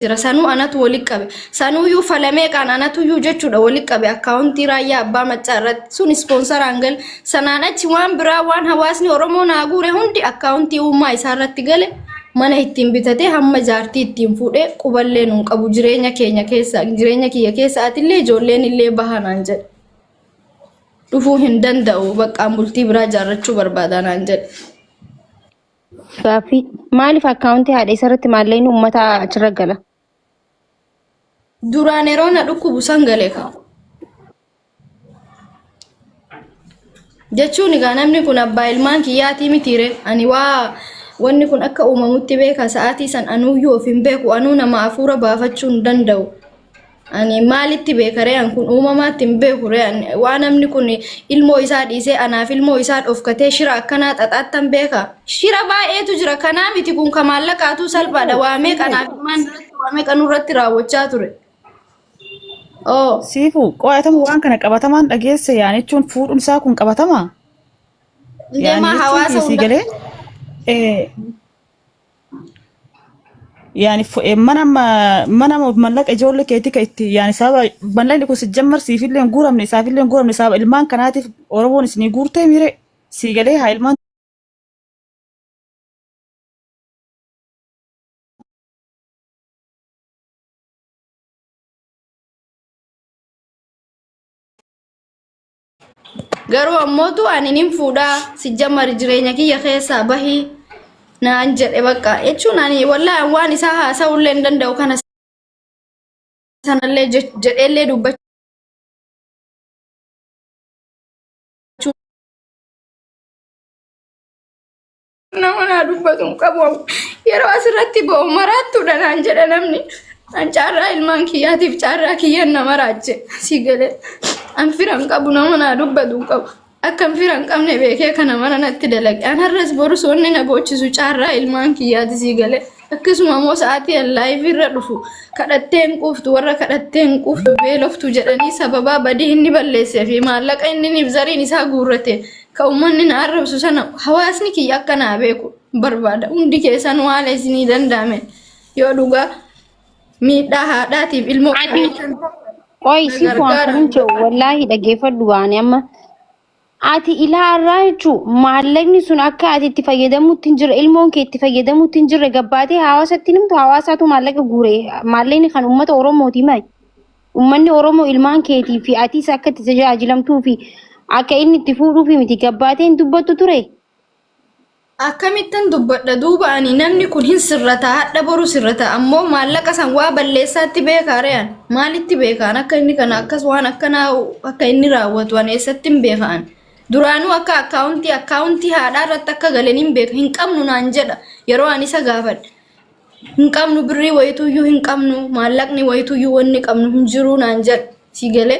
Jira. Sanuu anatu wali qabe. Sanuuyyuu falameeqaan anatuyyuu jechuudha wali qabe akkaawuntii raayyaa abbaa maccaa irratti. Sun ispoonsaraan gale. Sanaan achi waan biraa waan hawaasni Oromoo naa guure hundi akkaawuntii uumaa isaa irratti gale. Mana ittiin bitatee hamma jaartii ittiin fuudhee quballee nuun qabu jireenya keenya keessa jireenya kiyya keessa atillee ijoolleen illee baha naan jedhe. Dhufuu hin danda'u baqqaan bultii biraa ijaarrachuu barbaada naan jedhe. Gaaffii. Maaliif akkaawuntii haadha isa irratti maallaqni uummataa achirra gala? Duraan yeroo na dhukkubu san gale ka. Jechuun egaa namni kun abbaa ilmaan kiyyaatii mitiire. Ani waa wanni kun akka uumamutti beeka sa'aatii san anuuyyuu of hin beeku anuu nama hafuura baafachuu hin danda'u. Ani maalitti beeka ree an kun uumamaatti hin beeku ree an waa namni kun ilmoo isaa dhiisee anaaf ilmoo isaa dhofkatee shira akkanaa xaxaattan beeka. Shira baay'eetu jira kanaa miti kun ka maallaqaatuu salphaadha waa meeqa anaaf ilmaan irratti waa meeqa nurratti raawwachaa ture. Oo. Siifu qo'atamu waan kana qabatamaan dhageesse yaani jechuun fuudhuun isaa kun qabatamaa? Yaani Deemaa jechuun hawaasa kiyya sii hunda. galee eh, yaani mana mana mallaqa ijoollee keetii ka itti yaani sababa mallaqni kun sijjammar siifillee hin guuramne isaafillee hin guuramne sababa ilmaan kanaatiif Oromoon isinii guurtee miire sii galee haa ilmaan Garuu ammootu ani nin fuudhaa sijjamari jireenya kiyya keessaa bahii naan jedhe bakka jechuun ani wallaahi waan isaa haasa'ullee hin danda'u kana sanallee jedheellee dubbachuu nama naa dubbatu hin qabu. Yeroo asirratti ba'u maraattuudha naan jedha namni. An caarraa ilmaan kiyyaatiif caarraa kiyyan na maraache si galee. An fira hin qabu nama naa dubbatu hin qabu. Akka an fira hin qabne beekee kana mana natti dalage. An har'as borus wanni na boochisu caarraa ilmaan kiyyaati si galee. Akkasuma immoo sa'aatii an laayivii irra dhufu kadhattee hin quuftu warra kadhattee hin quuftu beeloftu jedhanii sababaa badii inni balleessee fi maallaqa inni nibzariin isaa guurrate ka uummanni na arrabsu sana hawaasni kiyya akka naa beeku barbaada. Hundi keessan haala isinii danda'ame yoo dhugaa miidhaa haadhaatiif ilmoo Ati qoy na siif waan gargaara. kanan jedhu wallaahi dhaggeeffadhu waan amma ati ilaa irraa jechuun maallaqni sun akka ati itti fayyadamuutti hin jirre ilmoon kee itti fayyadamuutti hin jirre gabbaatee hawaasatti himtu hawaasaatu maallaqa guure maallaqni kan uummata Oromooti maal uummanni Oromoo ilmaan keetii fi atis akka itti tajaajilamtuu fi akka inni itti fuudhuufi miti gabbaatee hin dubbattu ture. Akkamittan dubbadha duuba ani namni kun hin sirrata hadha boru sirrata ammoo maallaqa san waa balleessaatti beekaa re'an maalitti beekaan akka inni kana akkas waan akkanaa akka inni raawwatu ani eessatti hin beekaan duraanuu akka akkaawuntii akkaawuntii haadhaa irratti akka galen hin beeka hin qabnu naan jedha yeroo ani isa gaafadhe hin qabnu birrii wayituyyuu hin qabnu maallaqni wayituyyuu wanni qabnu hin jiru naan jedha si galee.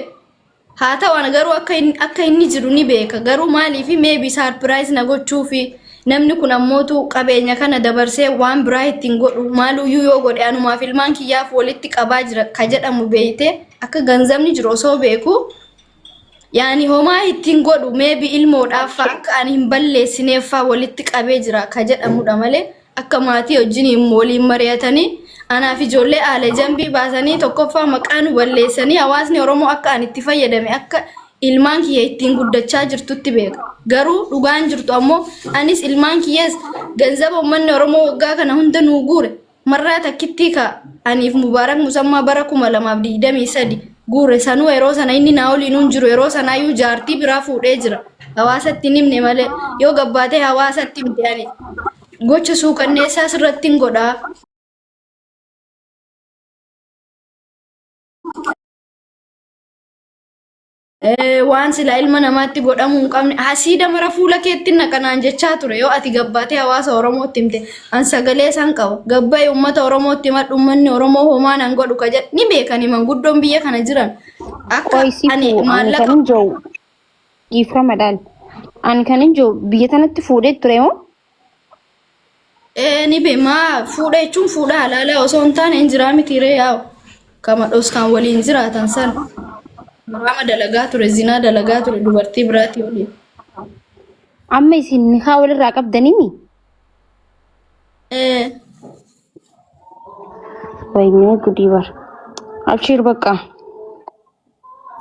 Haa ta'u ana garuu akka inni, akka inni jiru ni beeka. Garuu maaliif maybe surprise na gochuufi namni kun ammootu qabeenya kana dabarsee waan biraa ittiin godhu maaluyyuu yoo godhe anumaaf ilmaan kiyyaaf walitti qabaa jira ka jedhamu beeyte akka ganzabni jiru osoo beeku yaani homaa ittiin godhu maybe ilmoodhaaf fa'a akka ani hin balleessineef fa'a walitti qabee jira ka jedhamudha malee akka maatii wajjin waliin mari'atanii anaaf ijoollee aala jambii baasanii tokkoffaa maqaa nu balleessanii hawaasni Oromoo akka ani itti fayyadame akka ilmaan kiyya ittiin guddachaa jirtutti beeka. Garuu dhugaan jirtu ammoo anis ilmaan kiyyas ganzaba uummanni Oromoo waggaa kana hunda nuu guure marraa takkittii ka aniif Mubaarak Musammaa bara 2023 guure sanuu yeroo sana inni naa waliin hin jiru yeroo sanaayyuu jaartii biraa fuudhee jira. Hawaasatti hin himne malee yoo gabbaatee hawaasatti himte ani Gocha suukanneessaa sirratti hin godhaa. Waan silaa ilma namaatti godhamuu hin qabne hasiida mara fuula keetti naqanaan jechaa ture yoo ati gabbaatee hawaasa Oromootti himte an sagalee san qaba gabbaa'e uummata Oromootti himadhu uummanni Oromoo homaa nan godhu ka jedhu ni beekani manguddoon biyya kana jiran akka Qoy ani sifu ani maallaqa kanin jiru dhiifama dhaal. Ani kanin jiru biyya tanatti fuudhee ture moo? Ee ni be maa fuudha jechuun fuudha halaalaa osoo hin taane hin jiraa miti ree yaa'u kama dhoskaan waliin jiraatan san haraama dalagaa ture zinaa dalagaa ture dubartii biraatii waliin. Amma isin nikaa walirraa qabdanimi? Ee. Waynee gudii bar. Abshiir bakka.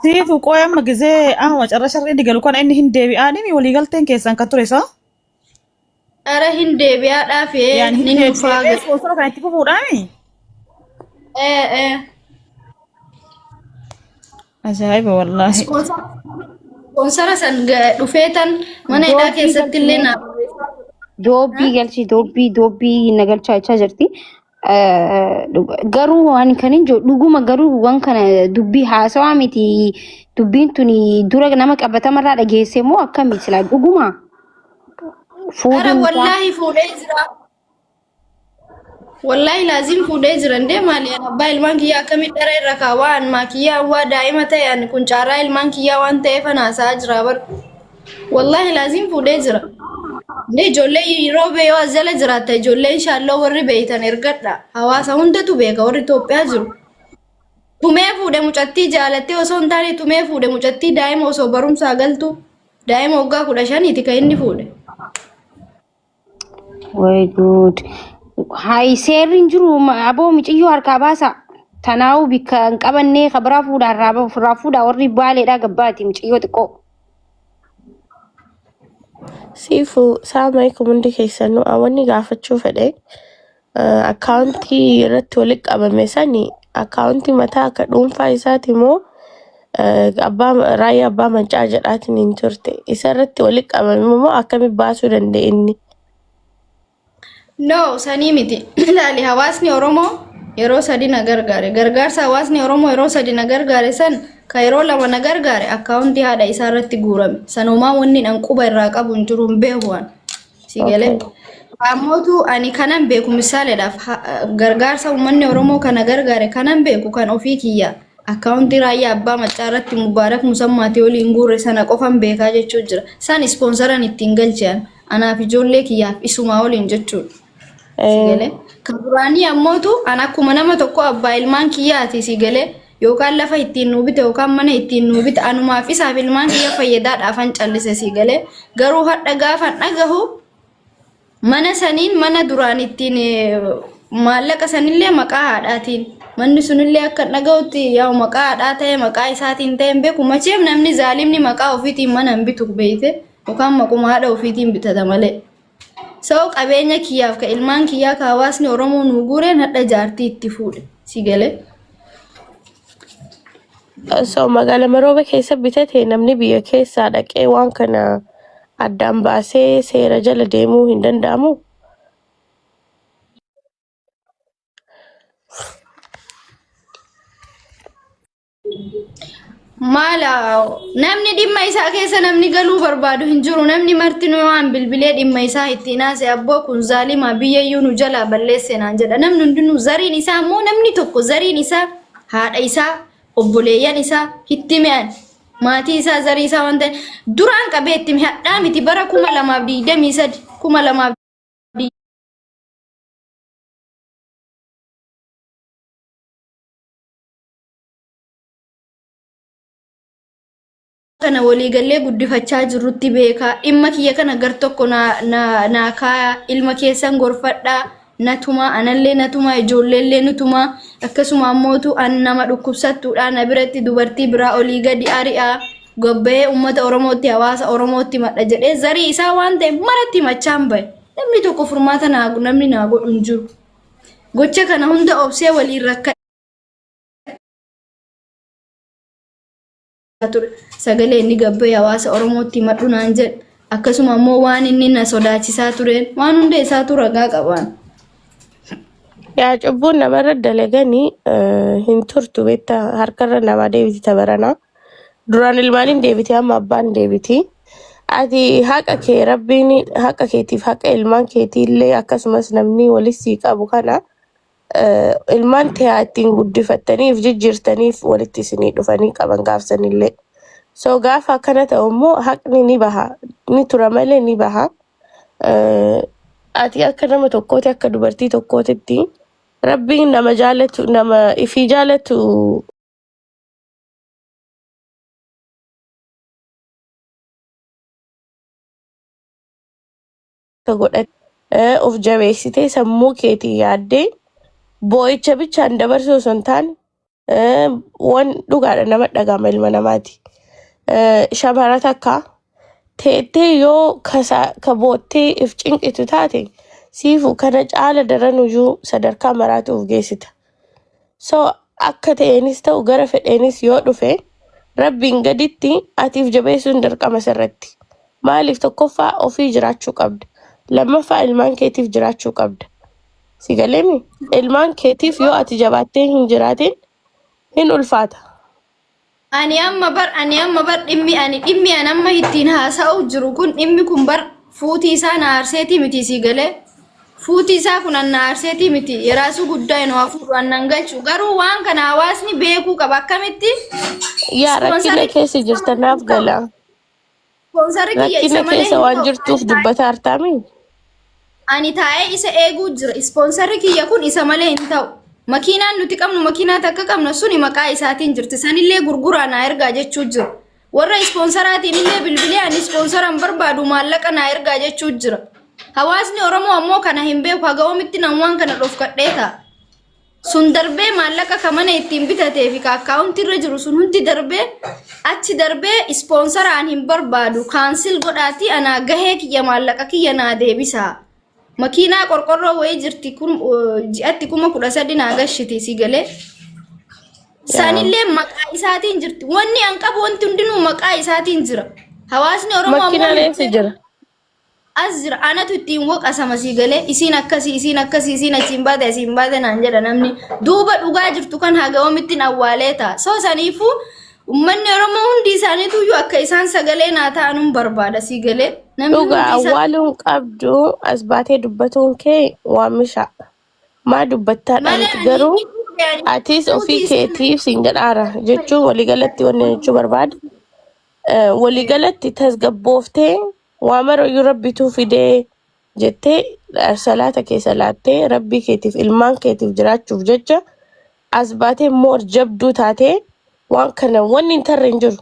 Siifu qoy amma gizee amma macarrasharra inni galu kana inni hin deebi'aanii waliigalteen keessan kan ture isaa? Ara hin deebi'aadhaaf Yaani hin nin dhufaa deebi'ee ispoonsora kan itti fufuudhaami? Ee ee. Ajaa'iba wallaahi. Ispoonsara san dhufee tan mana hidhaa Doobbii keessatti illee galchine. naa Doobbii galchi doobbii doobbii na galchaa jechaa jirti. Garuu waan kan hin jiru dhuguma garuu waan kana dubbii haasawaa miti dubbiin tuni dura nama qabatamarraa dhageesse moo akkami silaa dhuguma Ara fuudhuun isaa wallaahi fuudhee jira. Wallaahi laazim fuudhee jira ndee maali ani abbaa ilmaan kiyyaa akkamitti dhara irra kaawwaa an maa kiyyaa waa daa'ima ta'e ani kun caarraa ilmaan kiyyaa waan ta'eef ana haasa'aa jira bar. Wallaahi laazim fuudhee jira. Ndee ijoollee yeroo bee yoo as jala jiraatta ijoolleen shaalloo warri beeytan ergadha. Hawaasa hundatu beeka warri Itoophiyaa jiru. Tumee fuudhe mucattii jaalattee osoo hin taane tumee fuudhe mucattii daa'ima osoo barumsaa galtu daa'ima waggaa 15ti kan inni fuudhe. Way good. Hayi seerri hin jiru aboo miiciyyoo harkaa baasa. Tanaa'uu bikka hin qabannee kabiraa fuudhaa irraa fuudhaa warri baaleedhaa gabbaati miiciyyoo xiqqoo. Siifu saama alaikum hundi keessanuu wanni gaafachuu fedhe akkaawuntii irratti walitti qabame sani akkaawuntii mataa akka dhuunfaa isaati moo abbaa raayyaa abbaa mancaa jedhaatiin hin turte isa irratti walitti qabame moo akkami baasuu danda'e inni? No, sanii miti. Ilaali hawaasni Oromoo yeroo sadi na gargaare. Gargaarsa hawaasni Oromoo yeroo sadi na gargaare san ka yeroo lama na gargaare akkaawuntii haadha isaa irratti guurame. Sanumaa wanni an quba irraa qabu hin jiru hin beeku an. Si galee. Okay. Ammootu ani kanan beeku misaaleedhaaf gargaarsa uummanni Oromoo kana gargaare kanan beeku kan ofii kiyya akkaawuntii raayyaa abbaa maccaa irratti Mubaarak Musammaatii waliin guurre sana qofan beekaa jechuu jira. San ispoonsaran ittiin galchean anaaf ijoollee kiyyaaf isumaa waliin jechuudha. Si galee. Kan duraanii ammootu an akkuma nama tokko abbaa ilmaan kiyyaati si galee yookaan lafa ittiin nuu bite yookaan mana ittiin nuu bite anumaaf isaaf ilmaan kiyya fayyadaadhaafan callise si galee garuu hadha gaafan dhagahu mana saniin mana duraan ittiin maallaqa sanillee maqaa haadhaatiin manni sunillee akka dhagahutti yaa'u maqaa haadhaa ta'e maqaa isaatiin ta'e hin beeku macheef namni zaalimni maqaa ofiitiin mana hin bitu beeyte yookaan maquma haadha ofiitiin bitata malee. So qabeenya kiyyaaf ka ilmaan kiyyaa ka hawaasni Oromoo nuu guureen hadha jaartii itti fuudhe. Si galee? So magaala Marooba keessa bitate namni biyya keessaa dhaqee waan kana addaan baasee seera jala deemuu hin danda'amu? Maala namni dhimma isaa keessa namni galuu barbaadu hin jiru. Namni martinuu waan bilbilee dhimma isaa ittiin haase abboo kun zaalimaa biyyayyuu nu jalaa balleesse naan jedha. Namni hundinuu zariin isaa immoo namni tokko zariin isaa haadha isaa obboleeyyan isaa itti mi'an maatii isaa zarii isaa waan ta'e duraan qabee itti mi'e hadhaa miti bara 2023 2000 kana waliigallee guddifachaa jirrutti beekaa dhimma kiyya kana gar tokko naa kaayaa ilma keessan gorfadhaa na tumaa anallee na tumaa ijoolleellee nu tumaa akkasuma ammootu an nama dhukkubsattuudha na biratti dubartii biraa olii gadi ari'aa gobba'ee uummata Oromootti hawaasa Oromootti madha jedhee zarii isaa waan ta'e maratti himachaan bahe namni tokko furmaata naa namni naa godhu hin jiru gocha kana hunda obsee waliin rakkadhe ture. Sagalee inni gabbee hawaasa Oromootti himadhu naan jedhe. Akkasuma immoo waan inni na sodaachisaa tureen waan hunda isaatu ragaa qabaan. Yaa cubbuun namarra dalaganii hin turtu beektaa harkarra namaa deebiti tabaranaa. Duraan ilmaaniin deebiti amma abbaan deebiti. Ati haqa kee rabbiin haqa keetiif haqa ilmaan keetii illee akkasumas namni walis sii qabu kana ilmaan tee haa ittiin guddifattaniif jijjiirtaniif walitti isinii dhufanii qaban gaafsanillee. So gaafa akkana ta'u immoo haqni ni baha ni tura malee ni baha. Ati akka nama tokkooti akka dubartii tokkootitti rabbiin nama jaalatu nama ifii jaalatu godhate of jabeessitee sammuu keetiin yaaddee Boo'icha bichaan dabarsuu osoo hin taane waan dhugaadha nama dhaga'ama ilma namaati. Shamara takka teettee yoo ka boottee if cinqitu taate siifu kana caala daranuyyuu sadarkaa maraatuuf geessita. So akka ta'eenis ta'u gara fedheenis yoo dhufe rabbiin gaditti atiif jabeessuun dirqama sirratti. Maaliif tokkoffaa ofii jiraachuu qabda. Lammaffaa ilmaan keetiif jiraachuu qabda. Si galeemi? Ilmaan keetiif yoo ati jabaattee hin jiraatin hin ulfaata. Ani amma bar dhimmi ani amma ittiin haasa'u jiru kun, dhimmi kun bar fuutii isaa na aarseetii miti, si galee. Fuutii isaa kun an na aarseetii miti. Yeraasuu guddaa hin waa fuudhu an nan galchu. Garuu waan kana hawaasni beekuu qaba. Akkamitti? Yaa rakkina keessa jirta naaf gala. Sponsorri kiyya Rakkina isa malee keessa hin waan ta'u. jirtuuf dubbataa hartaami. Ani taa'ee isa eeguu jira. Sponsorri kiyya kun isa malee hin ta'u. Makiinaan nuti qabnu, makiinaa takka qabna, suni maqaa isaatiin jirti. Sanillee gurguraa naa ergaa jechuu jira. Warra sponsoraatiin illee bilbilee ani sponsora hin barbaadu, maallaqa naa ergaa jechuu jira. Hawaasni Oromoo ammoo kana hin beeku. Haga oomitti nan waan kana dhofkadhee ta'a. Sun darbee maallaqa ka mana ittiin bitatee fi ka akkaawuntii irra jiru sun hundi darbee achi darbee sponsoraan hin barbaadu. Cancel godhaatii anaa gahee kiyya, maallaqa kiyya naa deebisaa. Makiinaa qorqorroo wayii jirti kun ji'atti 13,000 naa gashiti, si galee. Sanillee maqaa isaatiin jirti. Wanni an qabu wanti hundinuu maqaa isaatiin jira. Hawaasni Oromoo ammoo Makiinaan eessa jira? As jira. Anatu ittiin waqasama, sii galee. Isiin akkasii, isiin akkasii, isiin achiin baate, asiin baate naan jedha namni. Duuba dhugaa jirtu kan haga oomittiin awwaalee ta'a. So saniifuu uummanni Oromoo hundi isaaniitu iyyuu akka isaan sagalee naa ta'anun barbaada, sii galee. Namni Dhugaa hundi isaa awwaaluun qabdu as baatee dubbatuun kee waan mishaa. Maa dubbattaadha malee miti ani garuu inni fuudhe ani atis ofii fuutii isaa keetiif siin jedhaara jechuun waliigalatti wanni jechuu barbaadu. Waliigalatti tasgabbooftee waa marayyuu rabbituu fidee jettee salaata kee salaattee rabbii keetiif ilmaan keetiif jiraachuuf jecha as baatee moor jabduu taatee waan kana wanni hin tarre hin jiru.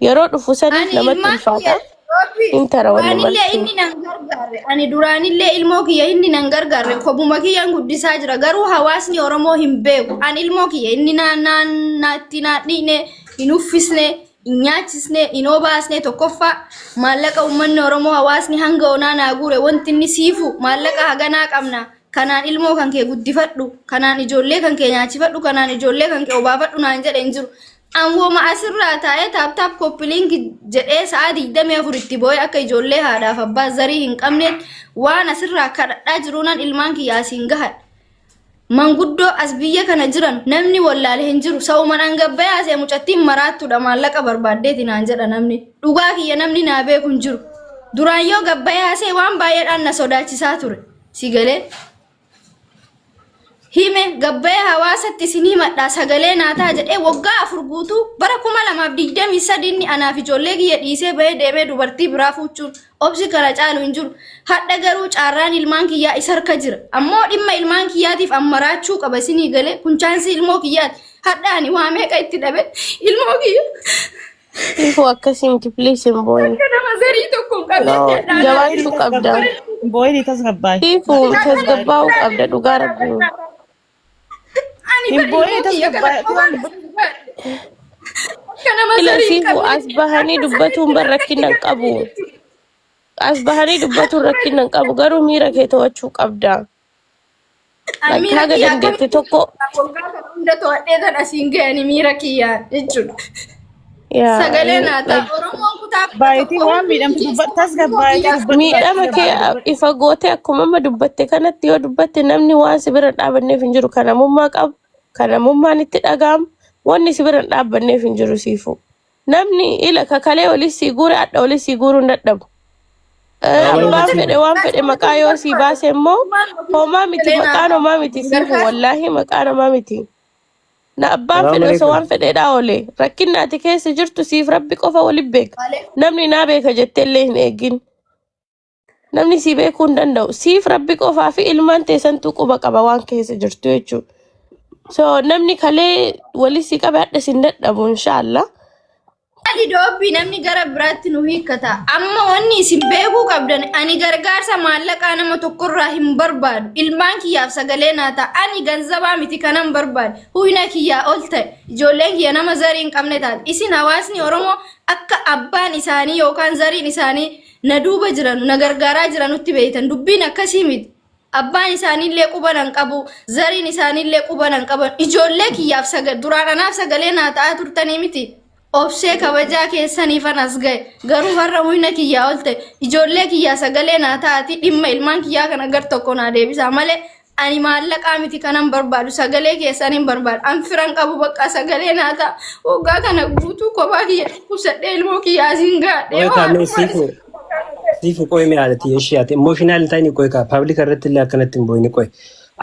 Yeroo dhufu saniif Ani namatti ilmaan ulfaata. kiyya Rabbi Hin tara wanni duraanillee martuu. inni nan gargaarre, ani duraanillee ilmoo kiyya inni nan gargaarre, kobuma kiyyaan guddisaa jira. Garuu hawaasni Oromoo hin beeku an ilmoo kiyya inni naan naan naatti naan dhiine, hin uffisne, hin nyaachisne, hin obaasne. Tokkoffaa maallaqa uummanni Oromoo, hawaasni hanga onaa naa guure, wanti inni siifu maallaqa haganaa qabna, kanaan ilmoo kan kee guddifadhu, kanaan ijoollee kan kee nyaachifadhu, kanaan ijoollee kan kee obaafadhu naan jedhe hin jiru. Anwooma asirraa taa'ee tap tap copy link jedhee sa'a 24 itti boo'ee akka ijoollee haadhaaf abbaa zarii hin qabneet waan asirraa kadhadhaa jiruunan ilmaan kiyya asiin gahadha. Manguddoo as biyya kana jiran namni wallaale hin jiru. Sa'uman angabbayee asee mucattiin maraattuudha, maallaqa barbaaddeeti naan jedha namni. Dhugaa kiyya namni naa beeku hin jiru. Duraan yoo gabbayee asee waan baay'eedhaan na sodaachisaa ture. Si galee? Hime gabbayee hawaasatti isin himadha, sagalee naa ta'a jedhee waggaa 4 guutuu bara 2023 inni anaaf ijoollee kiyya dhiisee bahee deemee dubartii biraa fuuchuun obsi kana caalu hin jiru. Hadha garuu caarraan ilmaan kiyyaa isa harka jira. Ammoo dhimma ilmaan kiyyaatiif ammaraachuu qaba, isinii galee? Kun chaansii ilmoo kiyyaati. Hadha ani waa meeqa itti dhabe ilmoo kiyya. Ifuu akkasii miti, please hin boo'in. Akka nama zarii tokko hin No, qabnetti hadhaan jabaachuu qabda. Boo'inii tasgabbaa'e. Ifuu tasgabbaa'uu qabda dhugaa rabbii. Ani Hin bar boo'inii ilmoo kiyya kana tasgabbaa'e. qofaan akka nama Ila zarii hin siifuu as qabnetti bahanii akka dubbatuun sanitti bar rakkina hin qabu. As bahanii dubbatuun rakkina hin qabu garuu miira kee to'achuu qabda. Ani Like miira haga kiyya dandeette akkamitti tokko waggaa kana hunda to'adhee tan asiin ga'ani miira kiyyaan jechuudha. Yaa Sagalee naa ta'a. like Oromoon kutaa kudha Baayitii tokko waan hundi miidhamtu keessa tasgabbaa'eetii dubbadhu. Miidhama kee ifa gootee akkuma amma dubbatte kanatti yoo dubbatte namni waan si bira hin dhaabanneef hin jiru. Kan namummaa qabu, kan namummaan itti dhaga'amu, wanni si bira hin dhaabbanneef hin jiru siifu. Namni ila kakalee olis sii guure hadha olis sii guuruu hin dadhabu. Abbaan fedhe waan fedhe maqaa yoo sii baase immoo homaa miti, maqaan homaa miti siifu, wallaahi maqaan homaa miti. Na abbaan Salaamu fedhe osoo alaikum. waan fedheedhaa oole rakkinni ati keessa jirtu siif rabbi qofa waliin beeka. Namni naa beeka jettee illee hin eegin. Namni sii beekuu hin danda'u. Siif rabbi qofaa fi ilmaan teessantuu quba qaba waan keessa jirtu jechuudha. So namni kalee walii sii qabe hadha sin dadhabu inshaallah. Laali doobbii namni gara biraatti nu hiikkata. Amma wanni isin beekuu qabdan ani gargaarsa maallaqaa nama tokkorraa hin barbaadu. Ilmaan kiyyaaf sagalee naa ta'a. Ani ganzabaa miti kanan barbaadu. Huyna kiyyaa ol ta'e. Ijoolleen kiyya nama zarii hin qabne taate. Isin hawaasni Oromoo akka abbaan isaanii yookaan zariin isaanii na duuba jiran na gargaaraa jiranutti beektan. Dubbiin akkasii miti. Abbaan isaaniillee quba nan qabu, zariin isaaniillee quba nan qaban. Ijoollee kiyyaaf saga duraan anaaf sagalee naa ta'aa turtanii miti. Obsee kabajaa keessaniifan as ga'e. Garuu har'a humna kiyyaa ol ta'e. Ijoollee kiyyaa sagalee naa ta'aati dhimma ilmaan kiyyaa kana gar tokko naa deebisaa malee ani maallaqaa miti kanan barbaadu sagalee keessaniin barbaadu. An firan qabu bakka sagalee naa ta'a. Waggaa kana guutuu kophaa kiyya dhukkubsadhee ilmoo kiyyaa asiin gaadhee Qoy kaa mee waan siifu siifu qoy mee haadha tiyya ishee ati emotional hin ta'ini qoy kaa public irratti illee akkanatti hin boo'ini qoy.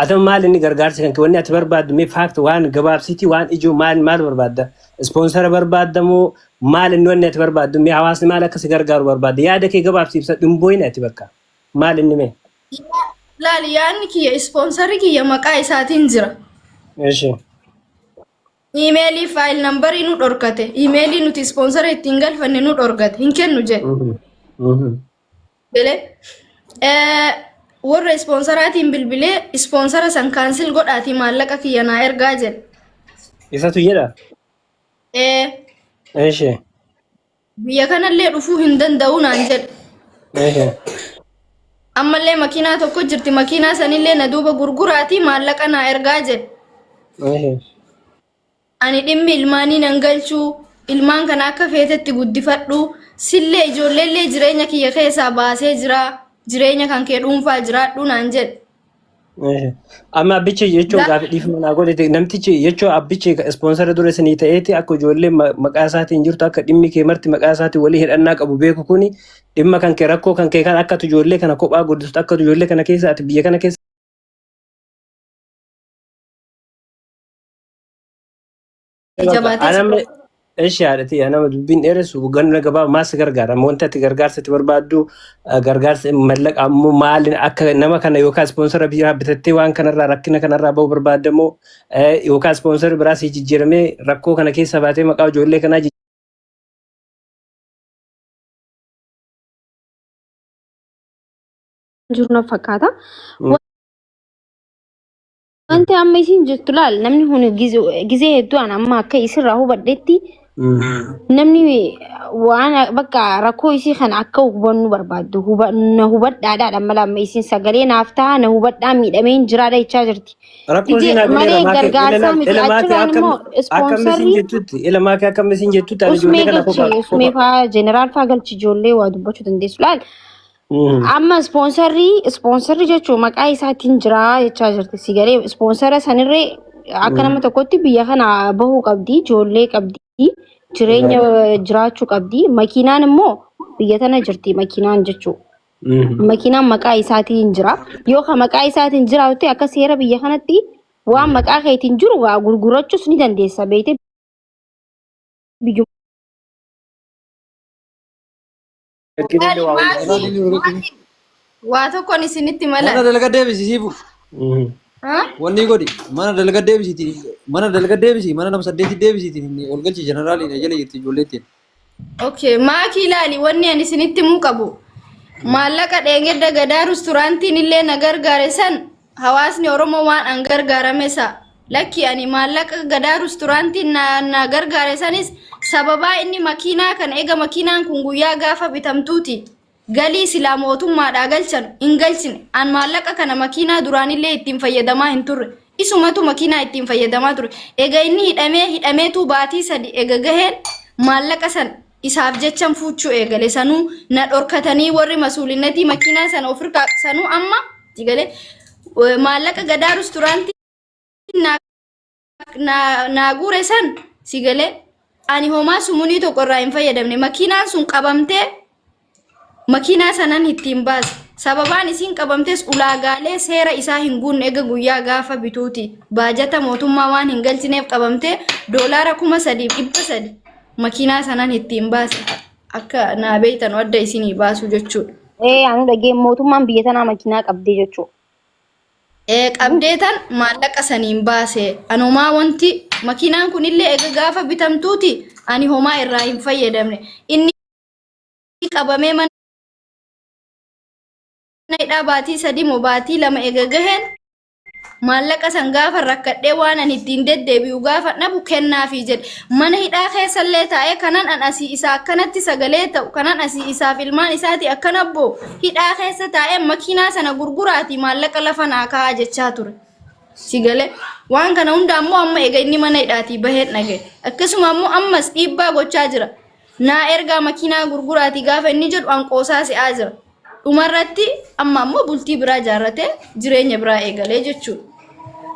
Ati maal inni gargaarsa kan kee wanni ati barbaaddu mee fact waan gabaabsitii waan ijoo maal maal barbaadda? Ispoonsara barbaadda moo maal inni wanni ati barbaaddu mee hawaasni maal akka si gargaaru barbaadda? Yaada kee gabaabsi ibsadhu hin boo'ini ati bakka. Maal inni mee? Laali yaadni kiyya ispoonsarri kiyya maqaa isaatiin jira. Ishi. Iimeelii faayil nambarii nu dhorkate. Iimeelii nuti ispoonsara ittiin galfanne nu dhorkate. Hin kennu jedhe. Galee. Warra ispoonsaraatiin bilbilee ispoonsara san kaansil godhaatii maallaqa kiyya naa ergaa jedhe. Isatu jedha. Ishi. Biyya kanallee dhufuu hin danda'u naan jedhe. Ishi. Ammallee makiinaa tokko jirti makiinaa sanillee na duuba gurguraatii maallaqa naa ergaa jedhe. Ishi. Ani dhimmi ilmaanii nan galchuu ilmaan kana akka feetetti guddifadhu sillee ijoolleellee jireenya kiyya keessaa baasee jira jireenya kan kee dhuunfaa jiraadhu naan jedhe. Amma abbichi jechuun gaafa dhiifama naa godhete namtichi jechuun abbichi ispoonsara dura isinii ta'eeti akka ijoollee maqaa isaatiin jirtu akka dhimmi kee marti maqaa isaatiin walii hidhannaa qabu beeku kuni dhimma kan kee rakkoo kan kee kan akka ati ijoollee kana kophaa guddistu akka ati ijoollee kana keessa ati biyya kana keessa Jabaatee si Anamne ishi haadhati anama dubbiin dheeressu ganna gabaa maas gargaara amma wanti ati gargaarsa itti barbaaddu gargaarsa mallaqa ammoo maaliin akka nama kana yookaan ispoonsara biraa bitattee waan kanarraa rakkina kanarraa ba'uu barbaadda moo yookaan ispoonsarri biraa si jijjiiramee rakkoo kana keessa baatee maqaa ijoollee kanaa jiru na fakkaata. Wanti amma isin jirtu laal namni kun gizee hedduu an amma akka isirraa hubadhetti namni waan bakka rakkoo isii kana akka hubannu barbaaddu na hubadhaadha mala amma isin sagalee naaf ta'a na hubadhaa miidhamee hin jiraadha jechaa jirti. Rakkoo Gizee isin haa malee galeera maakee gargaarsaa miti ila maakee achirraan akkam immoo akkam isin ispoonsarri jettutti ila maakee akkam isin jettutti ani usmee ijoollee kana galchi kophaa usmee kophaa. faa jeneraal faa galchi ijoollee waa dubbachuu dandeessu laal. Amma ispoonsarri ispoonsarri jechuun maqaa isaatiin jira jechaa jirti. Si galee ispoonsara sanirree akka nama tokkotti biyya kana bahuu qabdi, ijoollee qabdi, jireenya jiraachuu qabdi. Makiinaan immoo biyya tana jirti makiinaan jechuun. Makiinaan maqaa isaatiin jira. Yoo ka maqaa isaatiin jiraatu ta'e akka seera biyya kanatti waan maqaa keetiin jiru waa gurgurachuus ni dandeessa beekte biyyuma Erginillee waa wal Maali maali waa tokkoon isinitti Mana malan. dalaga deebisi siifu. Ha? Wanni godhi mana dalaga deebisiiti mana dalaga deebisi mana nama saddeeti deebisiiti inni ol galchi jeneraaliin jala jirti ijoolleettiin. Okay, maakii ilaali wanni ani isinitti himuu qabu. Maallaqa dheengadda gadaa rusturaantiin illee na gargaare san hawaasni Oromoo waan an gargaarame sa. Lakki ani maallaqa gadaa rusturaantiin na gargaare sanis sababaa inni makiinaa kana ega makiinaan kun guyyaa gaafa bitamtuuti. Galii silaa mootummaadhaa galchan hin galchine. An maallaqa kana makiinaa duraanillee ittiin fayyadamaa hin turre. Isumatu makiinaa ittiin fayyadamaa ture. Ega inni hidhamee hidhameetuu baatii sadi ega gaheen maallaqa san isaaf jechan fuuchuu eegale. Sanuu na dhorkatanii warri masuulinnatii makiinaa sana ofirkaa sanuu amma galee maallaqa gadaa rusturaantii naa guure san si galee ani homaa sumunii tokko irraa hin fayyadamne makiinaan sun qabamtee makiinaa sanan ittiin baase sababaan isiin qabamtes ulaagaalee seera isaa hin guunne ega guyyaa gaafa bituuti baajata mootummaa waan hin galchineef qabamtee doolaara 3,300 makiinaa sanan ittiin baase akka naa beeytanu adda isinii baasu jechuudha. Ee anu dhagee mootummaan biyya tanaa makiinaa qabdee jechuudha. Ee qabdee tan maallaqa saniin baase anumaa wanti makiinaan kunillee ega gaafa bitamtuuti Ani homaa irraa hin fayyadamne. Inni qabamee mana hidhaa baatii 3 moo baatii 2 ega gaheen maallaqa san gaafa rakkadhee waan ani ittiin deddeebi'u gaafa dhabu kennaafii jedhe. Mana hidhaa keessallee taa'ee kanan an asii isaa akkanatti sagalee ta'u kanan asii isaaf ilmaan isaatii akkana boo hidhaa keessa taa'ee makiinaa sana gurguraatii maallaqa lafa naa kaa'aa jechaa ture. Si galee waan kana hunda ammoo amma eega inni mana hidhaatii baheen dhagaye. Akkasuma ammoo ammas dhiibbaa gochaa jira. Naa ergaa makiinaa gurguraatii gaafa inni jedhu an qoosaa se'aa jira. Dhumarratti amma ammoo bultii biraa ijaarratee jireenya biraa eegalee jechuudha.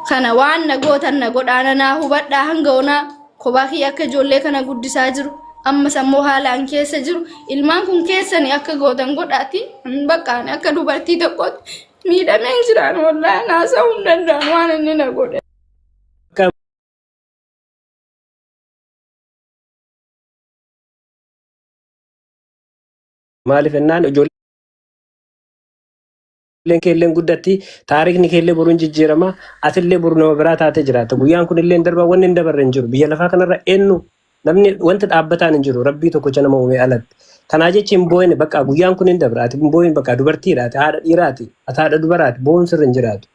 Kana waan na gootan na godhaa naa hubadhaa hanga onaa kophaa kiyya akka ijoollee kana guddisaa jiru. Ammas ammoo haala an keessa jiru ilmaan kun keessani akka gootan godhaati bakka ani akka dubartii tokkootti miidhameen jiraan wallaahi naasa'uu hin danda'an waan inni na godhe. Akka Maaliif jennaan ijoolleen kee illee guddatti taarikni kee illee boru hin jijjiirama atillee boru nama biraa taatee jiraatta guyyaan kun illee hin darba wanni hin dabarre hin jiru biyya lafaa kanarra eenyu namni wanti dhaabbataan hin jiru rabbii tokkicha nama uumee alatti kanaa jechi hin boo'in bakka guyyaan kun hin dabra ati hin boo'in bakka dubartiidha ati haadha dhiiraati ati haadha dubaraati boo'uun sirri hin jiraatu.